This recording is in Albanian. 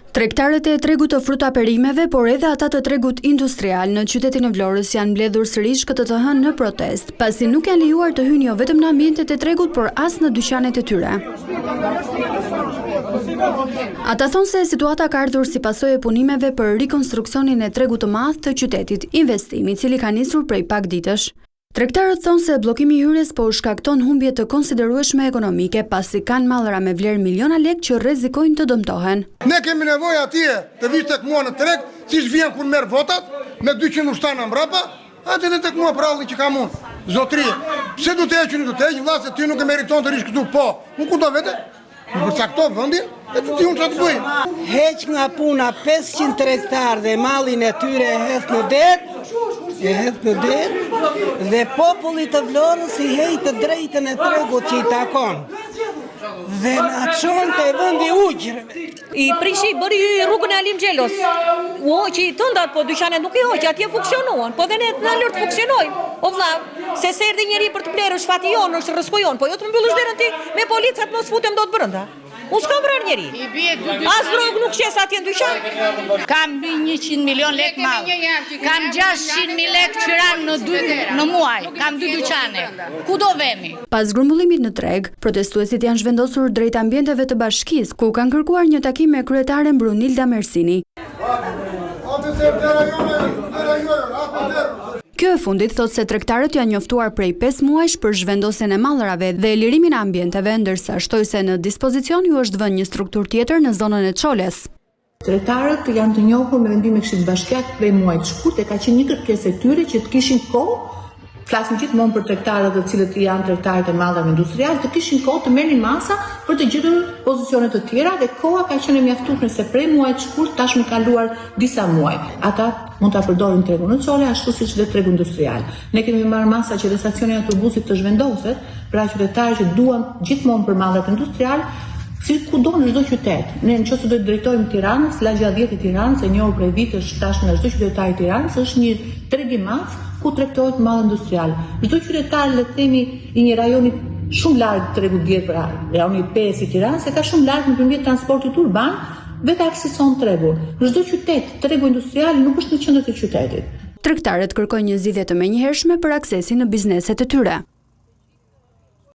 Tregtarët e tregut të fruta-perimeve, por edhe ata të tregut industrial në qytetin e Vlorës janë mbledhur sërish këtë të hënë në protestë, pasi nuk janë lejuar të hyjnë jo vetëm në ambientet e tregut, por as në dyqanet e tyre. Ata thonë se situata ka ardhur si pasojë e punimeve për rikonstruksionin e tregut të madh të qytetit, investim i cili ka nisur prej pak ditësh. Tregtarët thonë se bllokimi i hyrjes po u shkakton humbje të konsiderueshme ekonomike, pasi kanë mallra me vlerë miliona lekë që rrezikojnë të dëmtohen. Ne kemi nevojë atje të vish tek mua në treg, siç vjen kur merr votat, me 200 ushtana mbrapa, hajde edhe tek mua për hallin që kam unë. Zotëri, pse do të heq unë do të heq, vlla se ti nuk e meriton të rrish këtu, po. Unë ku do vete? Më përcakto vendin e të di unë çfarë të bëj. Heq nga puna 500 tregtarë dhe mallin e tyre e hedh në det, e hedh në det dhe popullit të Vlorës i heq të drejtën e tregut që i takon. Dhe na çon te vendi i ujqërve. I prishi, bëri rrugën e Halim Xhelos. U hoqi tëndat, po dyqanet nuk i hoqi, atje funksionuan. Po dhe ne na lër të funksionojmë. O vlla, Se s'erdhi njeri për të blerë, është fati jonë, është rrësku jonë, po jo të mbyllësh derën ti me policat mos futem dot brenda. Unë s'kam vrarë njeri. As drogë nuk shes atje në dyqan. Kam mbi 100 milion lek mall. Kam 600 mijë lek qira në dy në muaj. Kam dy dyqane. Ku do vemi? Pas grumbullimit në treg, protestuesit janë zhvendosur drejt ambienteve të bashkisë, ku kanë kërkuar një takim me kryetaren Brunilda Mersini. Kjo e fundit thotë se tregtarët janë njoftuar prej pesë muajsh për zhvendosjen e mallrave dhe lirimin e ambienteve, ndërsa shtoi se në dispozicion ju është vënë një strukturë tjetër në zonën e Çoles. Tregtarët janë të njohur me vendimin e Këshillit Bashkiak prej muajit shkurt e ka qenë një kërkesë e tyre që të kishin kohë Flasim gjithmonë për tregtarët të cilët janë tregtarët e mallrave industrialë, të kishin kohë të merrnin masa për të gjetur pozicione të tjera dhe koha ka qenë e mjaftueshme se prej muajit shkurt tashmë kaluar disa muaj. Ata mund ta përdorin tregun në Çole ashtu siç dhe tregun industrial. Ne kemi marrë masa që dhe stacioni i autobusit të zhvendoset, pra qytetarë që duan gjithmonë për mallrat industrialë, si kudo në çdo qytet. Ne në qoftë se do të drejtojmë Tiranës, lagja 10 e Tiranës, e njohur prej vitesh tashmë nga çdo qytetar i Tiranës, është një treg i madh ku tregtohet mall industrial. Çdo qytetar le të themi i një rajoni shumë larg tregut 10, pra rajoni 5 i Tiranës e ka shumë larg nëpërmjet transportit urban vetë akseson tregun. Në çdo qytet tregu industrial nuk është në qendër të qytetit. Tregtarët kërkojnë një zgjidhje të menjëhershme për aksesin në bizneset e tyre.